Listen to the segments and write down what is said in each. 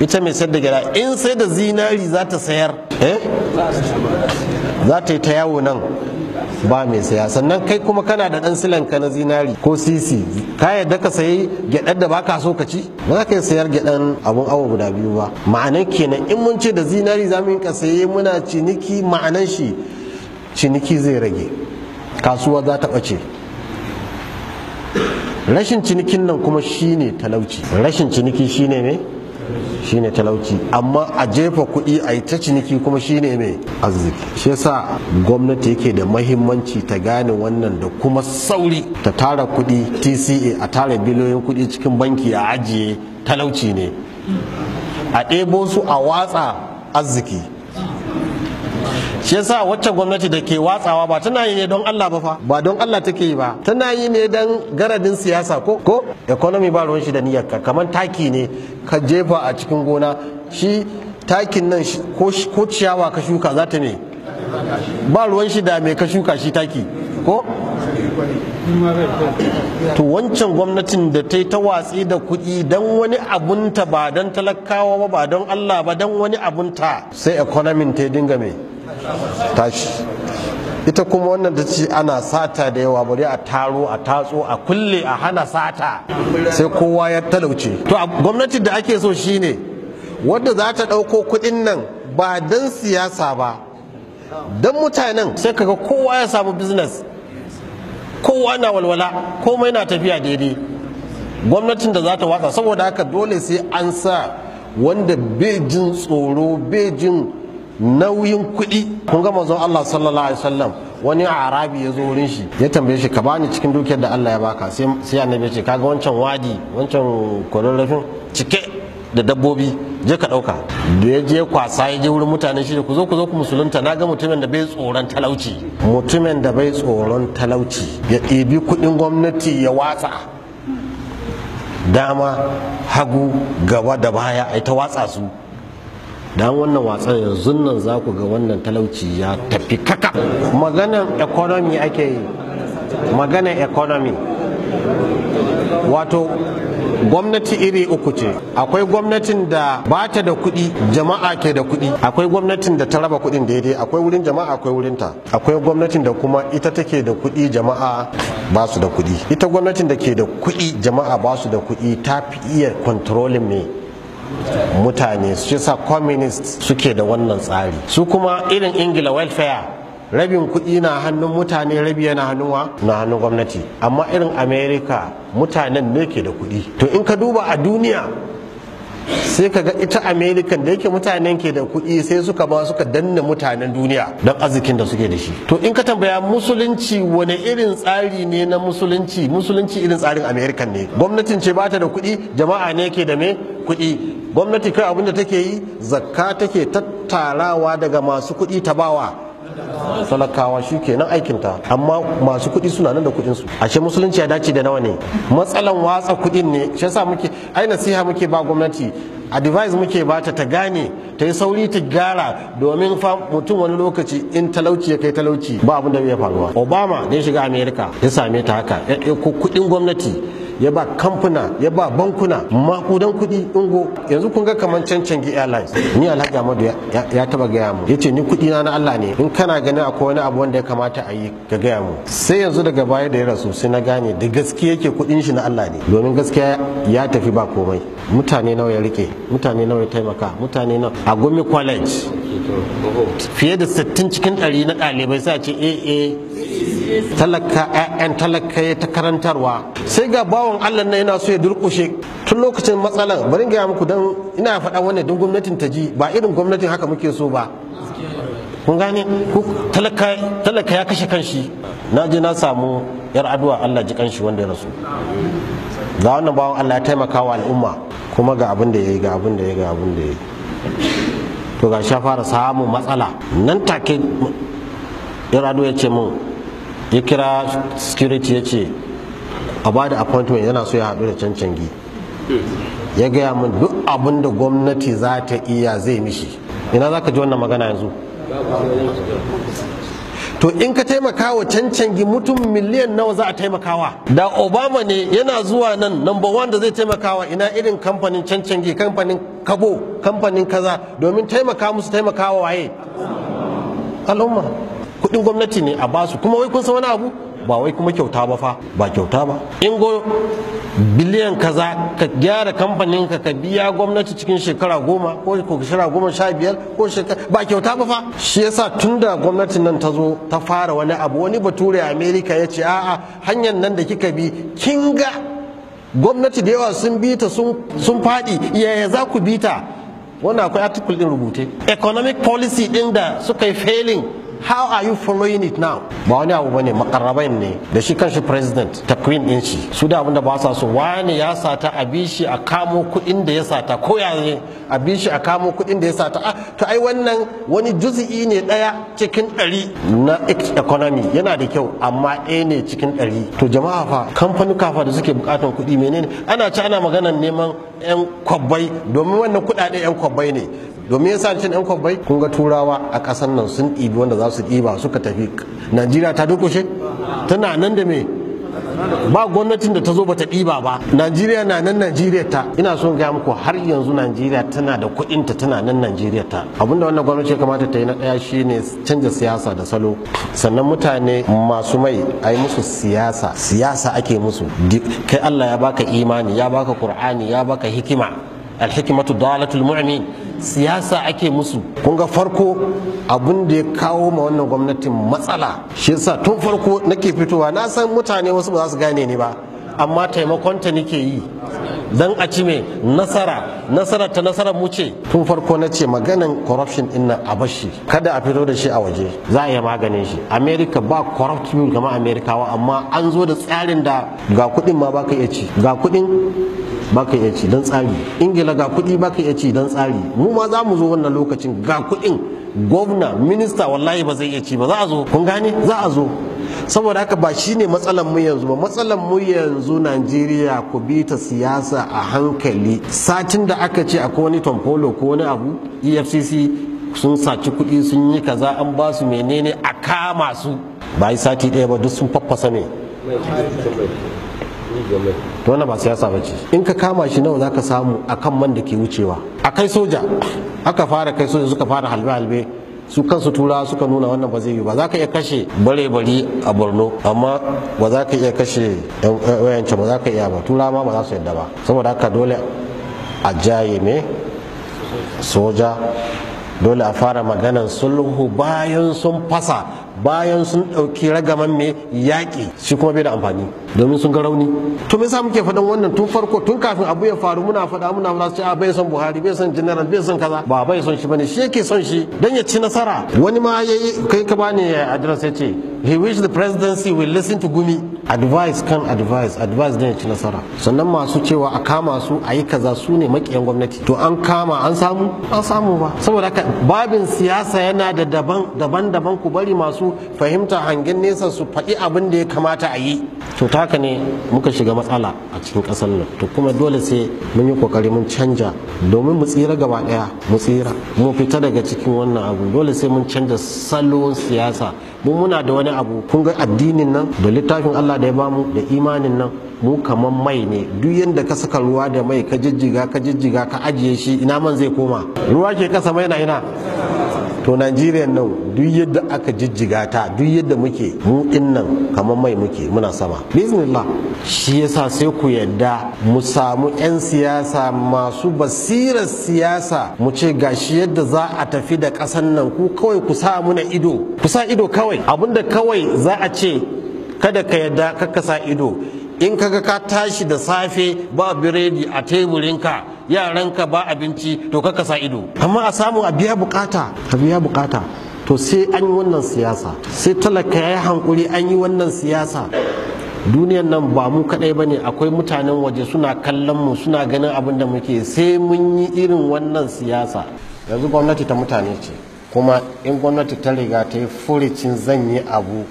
Ita mai sayar da gyada in sai da zinari za ta sayar, za ta yi ta yawo nan ba mai saya. Sannan kai kuma kana da dan silanka na zinari ko sisi, ka yadda ka sayi gyadar da baka so ka ci? Ba za ka yi sayar gyadan abun awo guda biyu ba. Ma'anan kenan in mun ce da zinari za mu yi saye muna ciniki, ma'anan shi ciniki zai rage, kasuwa za ta ɓace. Rashin cinikin nan kuma shine talauci. Rashin ciniki shine me? Shine talauci. Amma a jefa kuɗi a yi ta ciniki kuma shine mai arziki. Shi yasa gwamnati yake da mahimmanci ta gane wannan da kuma sauri ta tara kuɗi TCA, a tara biliyoyin kuɗi cikin banki a ajiye, talauci ne. A ɗebo su a watsa, arziki. Shi yasa wacce gwamnati da ke watsawa ba tana yi ne don Allah ba fa, ba don Allah take yi ba, tana yi ne don garadin siyasa. Ko economy ba ruwan shi da niyyarka. Kamar taki ne ka jefa a cikin gona, shi takin nan ko ciyawa ka shuka za ta me, ba ruwan shi da me ka shuka shi taki ko. To wancan gwamnatin da ta yi ta watsi da kuɗi don wani abunta, ba don talakawa ba, ba don Allah ba, don wani abunta, sai economy ta dinga me tashi. Ita kuma wannan ta ce ana sata da yawa, bari a taro a tatso a kulle a hana sata, sai kowa ya talauce. To gwamnati da ake so shine wadda za ta ɗauko kuɗin nan ba don siyasa ba, don mutanen, sai kaga kowa ya samu business, kowa na walwala, komai na tafiya daidai. Gwamnatin da za ta watsa. Saboda haka dole sai an sa wanda bai jin tsoro, bai jin nauyin kuɗi. Kun ga manzon Allah sallallahu alaihi wasallam, wani arabi ya zo wurin shi ya tambaye shi, ka bani cikin dukiyar da Allah ya baka. Sai annabi ya ce, kaga wancan wadi, wancan kwararrafin cike da dabbobi, je ka ɗauka. Da ya je kwasa, ya je wurin mutane shi, ku zo, ku zo ku musulunta, na ga mutumin da bai tsoron talauci. Mutumin da bai tsoron talauci ya ɗebi kuɗin gwamnati ya watsa dama, hagu, gaba da baya, ai ta watsa su. Dan wannan watsan yanzu nan za ku ga wannan talauci ya tafi kaka. Maganan economy ake yi, maganan economy. Wato gwamnati iri uku ce. Akwai gwamnatin da ba ta da kuɗi, jama'a ke da kuɗi. Akwai gwamnatin da ta raba kuɗin daidai, akwai wurin jama'a, akwai wurin ta. Akwai gwamnatin da kuma ita take da kuɗi, jama'a ba su da kuɗi. Ita gwamnatin da ke da kuɗi, jama'a ba su da kuɗi, ta fi iya controlling me mutane. Su sa communist suke da wannan tsari. Su kuma irin Ingila, welfare, rabin kuɗi na hannun mutane, rabi yana hannun wa? Na hannun gwamnati. Amma irin America, mutanen ne ke da kuɗi. To in ka duba a duniya sai ka ga ita American da yake mutanen ke da kuɗi, sai suka ba suka danne mutanen duniya don arzikin da suke da shi. To in ka tambaya musulunci wani irin tsari ne na musulunci, musulunci irin tsarin American ne. Gwamnatin ce bata da kuɗi, jama'a ne ke da me kuɗi. Gwamnati kai abin da take yi, zakka take tattarawa daga masu kuɗi ta bawa talakawa, shi kenan aikinta. Amma masu kuɗi suna nan da kuɗin su. Ashe musulunci ya dace da nawa ne matsalan watsa kuɗin ne. Shi yasa muke ai nasiha muke ba gwamnati, advice muke ba ta, ta gane, ta yi sauri ta gyara, domin fa mutum wani lokaci in talauci ya kai talauci, ba abin da bai faruwa. Obama da ya shiga America ya same ta haka, ya ɗauko kuɗin gwamnati ya ba kamfuna, ya ba bankuna makudan kuɗi, ungo. Yanzu kun ga kamar Cancangi Airlines. Ni Alhaji Ahmadu ya taba gaya mu, yace ni kuɗi na na Allah ne, in kana ganin akwai wani abu wanda ya kamata a yi ka gaya mu. Sai yanzu daga baya da ya rasu sai na gane da gaskiya yake, kuɗin shi na Allah ne, domin gaskiya ya tafi ba komai. Mutane nawa ya rike, mutane nawa ya taimaka, mutane nawa a Gumi College, fiye da 60 cikin 100 na ɗalibai sai a ce AA, talaka, 'ya'yan talaka ya ta karantarwa. Sai ga bawan Allah na yana so ya durkushe tun lokacin matsalan. Bari gaya muku, don ina faɗa wannan don gwamnatin ta ji, ba irin gwamnatin haka muke so ba. Kun gane talaka, talaka ya kashe kanshi. Na je na samu yar aduwa, Allah ji kanshi wanda ya rasu, ga wannan bawan Allah ya taimaka wa al'umma, kuma ga abin da ya yi, ga abin da ya yi, ga abin da ya yi. To ga sha fara samun matsala. Nan take yar aduwa ya ce mun, ya kira security ya ce a ba da appointment, yana so ya haɗu da Cancangi, ya gaya min duk abin da gwamnati za ta iya zai mishi. Ina za ka ji wannan magana yanzu? To To in ka taimaka wa Cancangi, mutum miliyan nawa za a taimakawa? Da Obama ne yana zuwa nan, number one da zai taimakawa ina irin kamfanin Cancangi, kamfanin Kabo, kamfanin kaza, domin taimaka musu taimakawa waye? Al'umma. Kudin gwamnati ne a basu. Kuma wai kun san wani abu? Ba wai kuma kyauta ba fa, ba kyauta ba. In go biliyan kaza ka gyara kamfanin ka, ka biya gwamnati cikin shekara 10 ko shekara 15 ko shekara, ba kyauta ba fa. Shi yasa tunda gwamnatin nan ta zo ta fara wani abu, wani bature a America ya ce a'a, hanyar nan da kika bi, kin ga gwamnati da yawa sun bi ta sun faɗi, yaya za ku bi ta? Wannan akwai article din rubuce. Economic policy din da suka yi failing, how are you following it now? Ba wani abu bane, makarrabain ne da shi kanshi president takwin din shi. Su da abinda ba sa so, wani ya sata a bi shi a kamo kuɗin da ya sata, ko ya ne a bi shi a kamo kuɗin da ya sata. To ai wannan wani juzi'i ne 1 cikin 100 na economy, yana da kyau amma 1 ne cikin 100. To jama'a fa, kamfanuka fa da suke bukatan kuɗi menene? Ana ci ana maganan neman 'yan kwabbai, domin wannan kuɗaɗe 'yan kwabbai ne. Domin yasa cin 'yan kwabbai, kun ga turawa a ƙasar nan sun ɗibi wanda za su ɗiba suka tafi. Najeriya ta durƙushe? Tana nan da me? Ba gwamnatin da ta zo bata ɗiba ba. Najeriya na nan Najeriya ta. Ina son gaya muku har yanzu Najeriya tana da kuɗinta, tana nan Najeriya ta. Abinda wannan gwamnati ya kamata ta yi na ɗaya shine canza siyasa da salo. Sannan mutane masu mai a yi musu siyasa. Siyasa ake musu. Kai Allah ya baka imani, ya baka Qur'ani, ya baka hikima. Alhikimatu dalatul mu'min. Siyasa ake musu. Kun ga farko abin da ya kawo ma wannan gwamnatin matsala, shi yasa tun farko nake fitowa, na san mutane wasu ba za su gane ni ba, amma taimakonta nake yi don a ci me nasara, nasara ta nasara mu ce. Tun farko na ce maganan corruption din nan a bashi, kada a fito da shi a waje, za a iya maganin shi. America ba corrupt people kamar Amerikawa, amma an zo da tsarin da ga kuɗin ma baka iya ci, ga kuɗin baka iya ci don tsari. Ingila ga kuɗi baka iya ci don tsari. Mu ma za mu zo wannan lokacin, ga kuɗin gwamna, minista wallahi ba zai iya ci ba, za a zo. Kun gane? Za a zo. Saboda haka ba shine matsalan mu yanzu ba. Matsalan mu yanzu Najeriya, ku bi ta siyasa a hankali. Satin da aka ce akwai wani Tompolo ko wani abu, EFCC sun saci kuɗi sun yi kaza, an ba su menene, a kama su. Ba yi sati ɗaya ba duk sun faffasa me. To wannan ba siyasa ba ce. In ka kama shi nawa zaka samu akan man da ke wucewa? A kai soja, aka fara kai soja, suka fara halbe-halbe, su kansu turawa suka nuna wannan ba zai yi ba. Za ka iya kashe bare-bari a Borno, amma ba za ka iya kashe wayancan ba, za ka iya ba. Turawa ma ba za su yadda ba. Saboda haka dole a jaye me soja, dole a fara maganan sulhu bayan sun fasa, bayan sun ɗauki ragaman mai yaƙi, shi kuma bai da amfani domin sun ga rauni. To me yasa muke faɗin wannan tun farko, tun kafin abu ya faru muna faɗa, muna faɗa, sai a bai son Buhari, bai son general, bai son kaza, ba bai son shi bane, shi yake son shi dan ya ci nasara. Wani ma yayi kai ka bani address ya ce he wish the presidency will listen to Gumi. Advice kan advice, advice dan ya ci nasara. Sannan masu cewa a kama su a yi kaza su ne makiyan gwamnati. To an kama, an samu, an samu ba. Saboda haka babin siyasa yana da daban daban daban, ku bari masu fahimta hangen nesa su faɗi abin da ya kamata a yi. To ta haka ne muka shiga matsala a cikin ƙasar nan. To kuma dole sai mun yi kokari mun canja domin mu tsira gaba ɗaya, mu tsira, mu fita daga cikin wannan abu. Dole sai mun canja salon siyasa. Mu muna da wani abu, kun ga addinin nan da littafin Allah da ya bamu da imanin nan, mu kaman mai ne. Duk yanda ka saka ruwa da mai, ka jijjiga, ka jijjiga, ka ajiye shi, ina man zai koma? Ruwa ke kasa, mai na ina? To Najeriya nan duk yadda aka jijjiga ta, duk yadda muke, mu din nan kamar mai muke, muna sama bismillah. Shi yasa sai ku yadda mu samu 'yan siyasa masu basirar siyasa, mu ce gashi yadda za a tafi da ƙasan nan, ku kawai ku sa muna ido, ku sa ido kawai. Abinda kawai za a ce kada ka yadda kakka sa ido. In kaga ka tashi da safe ba biredi a teburinka, yaranka ba abinci, to kaka sa ido. Amma a samu a biya bukata, a biya bukata. To sai an yi wannan siyasa, sai talaka ya yi hankuri an yi wannan siyasa. Duniyan nan ba mu kadai ba ne, akwai mutanen waje suna kallon mu, suna ganin abin da muke, sai mun yi irin wannan siyasa. Yanzu gwamnati ta mutane ce, kuma in gwamnati ta riga ta yi furicin zan yi abu,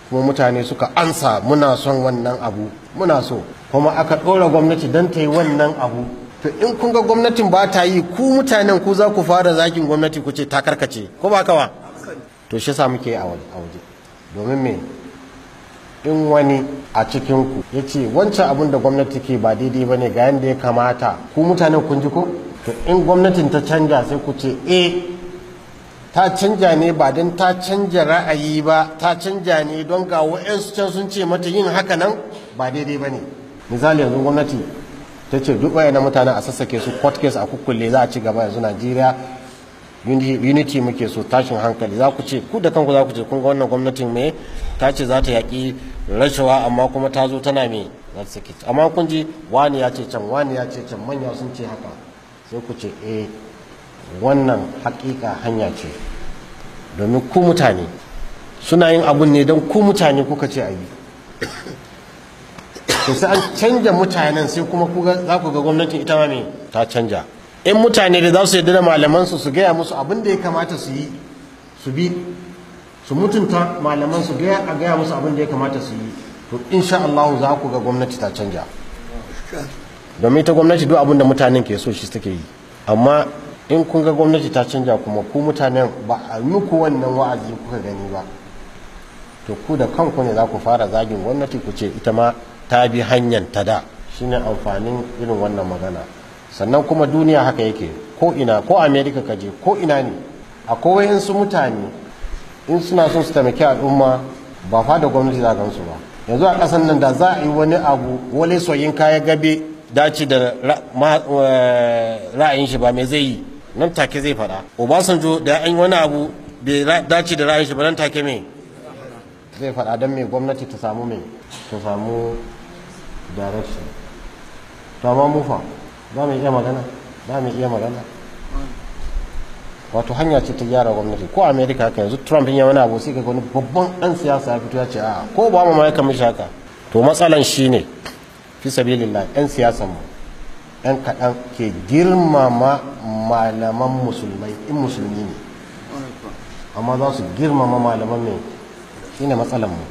kuma mutane suka ansa muna son wannan abu, muna so, kuma aka ɗora gwamnati don ta yi wannan abu. To in kun ga gwamnatin ba ta yi, ku mutanen ku za ku fara zakin gwamnati, ku ce ta karkace, ko ba kawa? To shi yasa muke a waje. Domin me? In wani a cikinku ya ce wancan abin da gwamnati ke ba daidai ba ne, ga yadda ya kamata, ku mutanen kun ji ko? To in gwamnatin ta canja sai ku ce eh, ta canja ne ba don ta canja ra'ayi ba, ta canja ne don ga wa'yansu can sun ce mata yin haka nan ba daidai ba ne. Misali yanzu gwamnati ta ce duk wayannan mutanen a sassake su, court case a kukkulle, za a ci gaba, yanzu Najeriya unity muke so, tashin hankali, za ku ce ku da kanku za ku ce kun ga wannan gwamnatin me ta ce za ta yaƙi rashawa, amma kuma ta zo tana me za ta sake. Amma kun ji wani ya ce can, wani ya ce can, manya sun ce haka, sai ku ce eh, wannan hakika hanya ce, domin ku mutane suna yin abun ne don ku mutane kuka ce a yi. To sai an canja mutanen, sai kuma za ku ga gwamnatin ita ma me ta canja. In mutane da za su yarda da malamansu su gaya musu abin da ya kamata su yi, su bi, su mutunta malaman su, gaya a gaya musu abin da ya kamata su yi, to insha Allah za ku ga gwamnati ta canja. Domin ita gwamnati duk abin da mutanen ke so shi suke yi. Amma in kun ga gwamnati ta canja kuma ku mutanen ba a muku wannan wa'azi kuka gani ba, to ku da kanku ne za ku fara zagin gwamnati, ku ce ita ma ta bi hanyar ta da. Shine amfanin irin wannan magana. Sannan kuma duniya haka yake, ko ina, ko America kaje, ko ina ne, akwai wayansu mutane in suna son su taimaki al'umma ba fa da gwamnati za gansu ba. Yanzu a ƙasan nan da za a yi wani abu, Wole Soyinka ya gabe dace da ra'ayin shi ba, me zai yi? Nan take zai faɗa. Obasanjo da an yi wani abu bai dace da ra'ayin shi ba, nan take me zai faɗa? Don me? Gwamnati ta samu me? Ta samu direction. To amma mu fa ba mu iya magana, ba mu iya magana. Wato hanya ce ta gyara gwamnati. Ko America haka, yanzu Trump ya wani abu sai ka wani babban dan siyasa ya fito ya ce a ko ba mu ma ya kamishi haka. To matsalan shine, fi sabilillah, yan siyasan mu yan kaɗan ke girmama malaman musulmai in musulmi ne, amma za su girmama malaman mai, shine matsalan mu.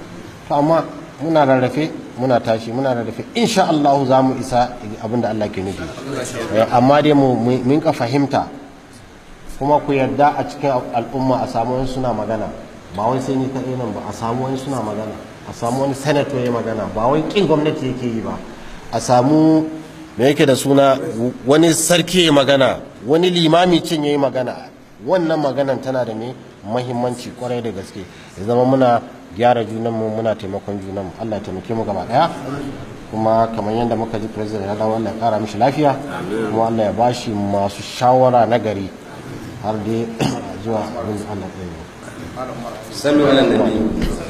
To amma muna rarrafe, muna tashi, muna rarrafe, insha Allah za mu isa abinda Allah ke nufi. Amma dai mu mun ka fahimta, kuma ku yarda a cikin al'umma a samu wani suna magana, ba wai sai ni kaɗai nan ba, a samu wani suna magana, a samu wani senator ya magana, ba wai kin gwamnati yake yi ba, a samu me yake da suna wani sarki ya magana, wani limami cin ya yi magana. Wannan maganan tana da me mahimmanci kwarai da gaske. Ya zama muna gyara junanmu, muna taimakon junanmu. Allah ya taimake mu gaba daya. Kuma kamar yadda muka ji president ya dawo, Allah ya kara mishi lafiya, kuma Allah ya bashi masu shawara na gari har dai zuwa abin da Allah ya yi. Sallu ala nabi.